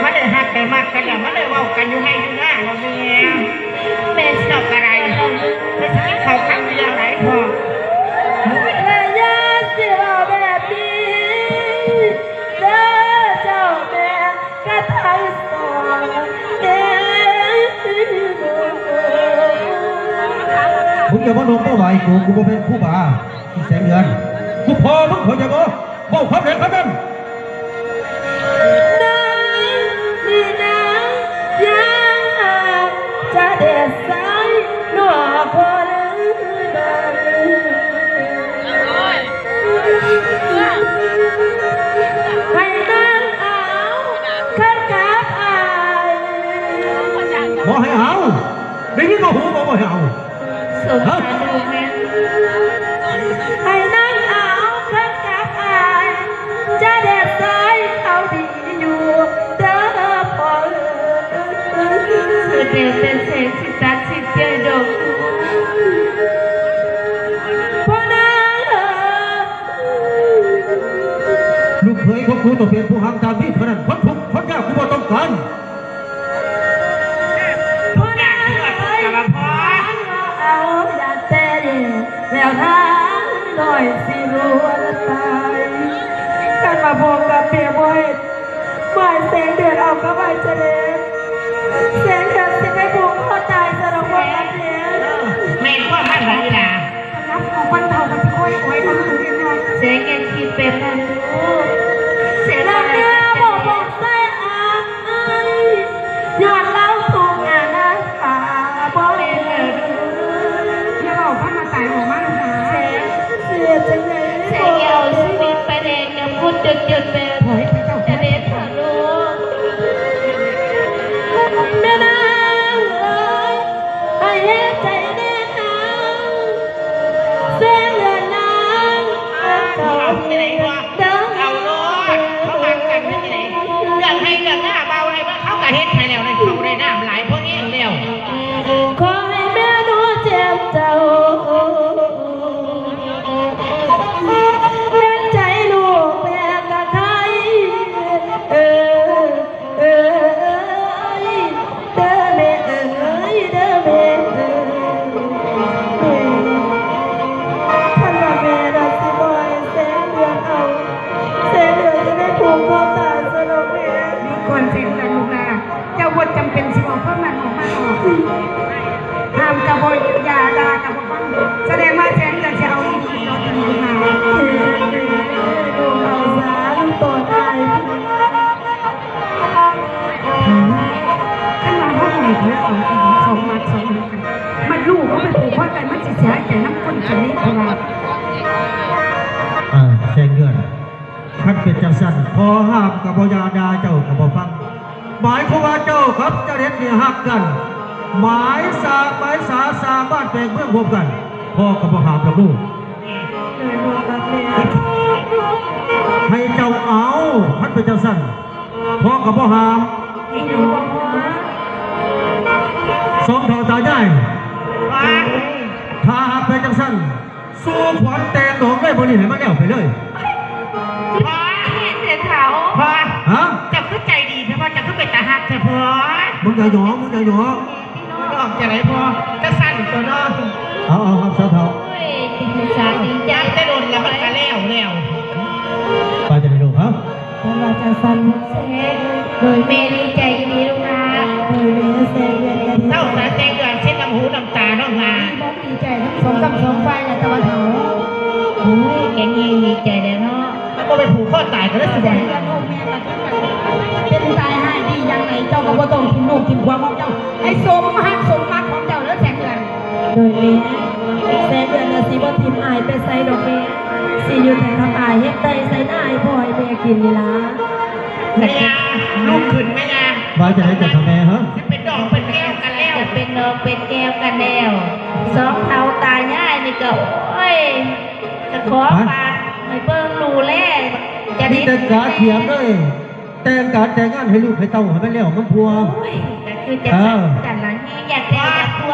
ມັນໄດ້ຮັກໄດ້ມັກກັນແລ້ວ ມັນໄດ້ເວົ້າກັນຢູ່ໄຮ່ຢູ່ນາແລ້ວແມ່. ແມ່ເຈົ້າກໍໄດ້ ແມ່ຊິກິນເຂົ້າຄ່ຳຢູ່ຢ່າງໃດພໍ? ແລະຢ່າຊິເວົ້າແບບນີ້ເດີເຈົ້າແມ່ ກະທັງສອງເດ. ມຶງຢ່າມານົມມາໄຫວ້ກູ ກູບໍ່ແມ່ນຄູບາ ອີແສງເດືອນ ກູພໍ່ມຶງ ເຂົ້າໃຈບໍ່? ເວົ້າຄຳໃດຄຳນັ້ນ. ນາງນີ້ນາງ ຢ່າຈະເດັດສາຍນອກຄົນ ໃຫ້ນາງອາວຄັນກັບອ້າຍ ບໍ່ໃຫ້ອາວ ໄດ້ຍິນບໍ່? ຫູບໍ່? ບໍ່ໃຫ້ອາວ. ສົງສານລູກແມ່ ໃຫ້ນາງອາວຄັນກັບອ້າຍ ຈະແດດຊາຍເຂົາດີຢູ່ເດີພໍ່ເອີຍ. ສຸດແລ້ວແຕ່ແສງຊິຕັດສິນໃຈດອກ ພໍ່ນາງເອີຍ. ລູກເຂີຍຂອງກູຕ້ອງເປັນຜູ້ຮັ່ງທາງດີເທົ່ານັ້ນ ຄົນທຸກຄົນຍາກກູບໍ່ຕ້ອງການ. ພໍ່ນາງເອີຍ ເອົາຢ່າແຕ່ແລ້ວນາງນ້ອຍຊິລ້ວນຕາຍ. ຄັນວ່າພໍ່ກັບແມ່ບໍ່ໃຫ້ໝາຍແສງເດືອນເອົາກັບອ້າຍຈະແດດ ແສງເດືອນຊິໄປຜູກຄໍຕາຍຊະດອກພໍ່ກັບແມ່. ແມ່ນຄວາມມັນລະອີ່ຫຼ້າ. ສຳລັບຂອງຄົນເຖົ້າກໍຊິຄ່ອຍອວຍກັນເປັນເລັກນ້ອຍ. ແສງຢ່າຄິດແບບນັ້ນລູກ ແສງ ແລ້ວແມ່ບໍ່ບອກໃສ່ອ້າຍ ຍ້ອນລາວທຸກຍາກນຳພາບໍ່ໄດ້. ຢ່າເວົ້າຄຳວ່າຕາຍອອກມາລູກຫຼານ. ແສງ ຊິເຮັດຈັ່ງໃດ? ແສງຢ່າເອົາຊີວິດໄປແລກກັບຄົນຈົນໆແບບ ໂອ້ຍ ຈະເດັດພາລູກ. ແມ່ນາງເອີຍ ໃຫ້ເຮັດໃຈແນ່ນາງ ແສງເດືອນນາງ ເອົາເອົາເອົາເດີ ເອົາໂລດ ເຂົາຮັກກັນເຮັດຈັ່ງໃດ? ເລື່ອງໄຮ່ເລື່ອງນາ ເວົ້າໃຫ້ເບິ່ງ ເຂົາກະເຮັດໃຫ້ແລ້ວ ໄດ້ເຂົ້າໄດ້ນ້ຳຫຼາຍພໍແຮງແລ້ວ. ຂໍໃຫ້ແມ່ໜູເຈັບເຈົ້າ ແມ່ນໃຈລູກແມ່ກະໄຄ ເອີ. ເອີຍ ເດີແມ່ເອີຍ ເດີແມ່ເອີຍ. ຄັນວ່າແມ່ນະຊິບໍ່ໃຫ້ແສງເດືອນເອົາ ແສງເດືອນຈະໄດ້ຜູກຄໍຕາຍຊະດອກແມ່. ມີກ່ອນແສງເດືອນລູກຫຼານ ເຈົ້າບໍ່ຈຳເປັນຊິເວົ້າຄວາມນັ້ນອອກມາດອກ. ຫ້າມກະບໍ່ ຢ່າ ດ່າກະບໍ່ຟັງ ສະແດງວ່າແສງເດືອນຊິເອົາອີ່ຫຼີດອກອີ່ຫຼີມາ. ລູກເອົາສາລູກຕອນອ້າຍ. ຄັນວ່າເຮົາບໍ່ໃຫ້ເຂົາເອົາອີ່ຫຼີສອງມັດສອງມັດກັນ ມັດລູກເຮົາໄປຜູກຄອຕາຍ ມັນຊິເສຍຫາຍໃຈນຳຄົນຊະນິດເພິ່ນວ່າ. ເອີ ແສງເດືອນ ຄັນເປັນຈັ່ງຊັ້ນ ພໍ່ຫ້າມກະບໍ່ຢ່າ ດ່າເຈົ້າກະບໍ່ຟັງ. ໝາຍຄວາມວ່າເຈົ້າກັບຈະເດັດນີ້ຮັກກັນ ໝາຍສາ ໝາຍສາສ້າງບ້ານແປງເມືອງຮ່ວມກັນ ພໍ່ກະບໍ່ຫ້າມດອກລູກ. ໃຫ້ເຈົ້າເອົາ ຄັນເປັນຈັ່ງຊັ້ນ ພໍ່ກະບໍ່ຫ້າມ. ສອງເຖົ້າຕາຍາຍ ຖ້າຫາກເປັນຈັ່ງຊັ້ນ ສູ່ຂວັນແຕ່ງດອງເລີຍມື້ນີ້ໃຫ້ມັນແລ້ວໄປເລີຍ. ພໍ່ ເຫັນແຕ່ເຖົ້າ ພໍ່ ຮະ? ເຈົ້າຄືໃຈດີແທ້ພໍ່ ເຈົ້າຄືເປັນຕາຮັກແທ້ພໍ່. ມຶງຢ່າຫຍອກ ມຶງຢ່າຫຍອກ. ນ້ອງຈະໄດ້ພໍ ກະສັ່ນຕົວະເນາະ. ເອົາ ເອົາ ຮັບຊະເຖົ້າ. ໂອ້ຍ ດີໃຈ ດີໃຈ ແຕ່ດົນລະມັນກະແລ້ວແລ້ວ. ໄປຈະໄດ້ລູກ ຮະ? ເພິ່ນວ່າຈັ່ງຊັ້ນ. ໂດຍແມ່ດີໃຈອີ່ຫຼີລູກຫຼານ. ໂດຍແມ່ແສງເດືອນ ເຖົ້າສາແສງເດືອນ ເຊັດນ້ຳຫູນ້ຳຕານ້ອງຫຼາ. ດີໃຈທັງສອງກຳສອງຝ່າຍລະ ແຕ່ວ່າເຖົ້າ. ໂອ້ຍ ແກງແຮງດີໃຈແລ້ວເນາະ. ມັນບໍ່ໄປຜູກຄໍຕາຍກັນແລ້ວຊິບໍ່ໃຫ້. ເປັນຕາຍຮ້າຍດີຢ່າງໃດ ເຈົ້າກໍບໍ່ຕ້ອງຖິ້ມລູກຖິ້ມຜົວຂອງເຈົ້າ ໃຫ້ສົມຮັກສົມມັກຂອງເຈົ້າເດີແສງເດືອນ. ໂດຍແມ່ ແສງເດືອນນະຊິບໍ່ຖິ້ມອ້າຍໄປໃສດອກແມ່ ຊິຢູ່ແຕ່ກັບອ້າຍ ເຮັດໄຮ່ໄຖນາໃຫ້ພໍ່ໃຫ້ແມ່ກິນນີ້ລະ. ແມ່ຍ່າ ລຸກຂຶ້ນແມ່ຍ່າ. ວ່າຈັ່ງໃດກັນແມ່ ຮະ? ຊິເປັນດອກເປັນແກ້ວກັນແລ້ວ ເປັນດອກເປັນແກ້ວກັນແລ້ວ. ສອງເຖົ້າຕາຍາຍນີ້ກໍ ໂອ້ຍ ກະຂໍຝາກໃຫ້ເບິ່ງດູແລ ຈະມີແຕ່ກະກຽມເດີ ແຕ່ງການແຕ່ງງານໃຫ້ລູກໃຫ້ເຕົ້າໃຫ້ມັນແລ້ວມັນທົ່ວ. ໂອ້ຍ ກະຄືຈະ ເອີ ກັນລະ ແຮງຢາກແຕ່ງຢາກຜົວ.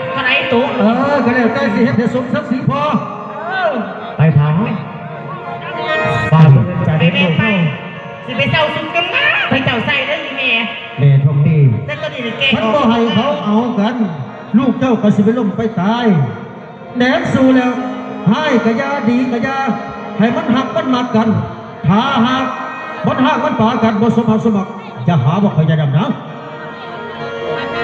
ເທົ່າໃດໂຕ ເອີ ກໍແລ້ວແຕ່ຊິເຮັດໃຫ້ສົມສັກສີພໍ. ເອີ ໄປເຖົ້າ ໄປ ໄປ ໄປ ໄປ ຊິໄປເຊົ່າຊຸດງາມໃຫ້ເຈົ້າໃສ່ເດີອີ່ແມ່. ແມ່ທອງດີ ແຕ່ຕອນນີ້ແກ ມັນບໍ່ໃຫ້ເຂົາເອົາກັນ ລູກເຈົ້າກໍຊິໄປລົ້ມໄປຕາຍ. ແນມສູ່ແລ້ວ ຮ້າຍກະຢ່າ ດີກະຢ່າ ໃຫ້ມັນຮັກມັນມັກກັນ. ຖ້າຫາກມັນຮ້າງມັນປາກັນ ບໍ່ສົມຮັກສົມມັກ ຢ່າຫາວ່າຂ້ອຍຢ່ານຳນາງ.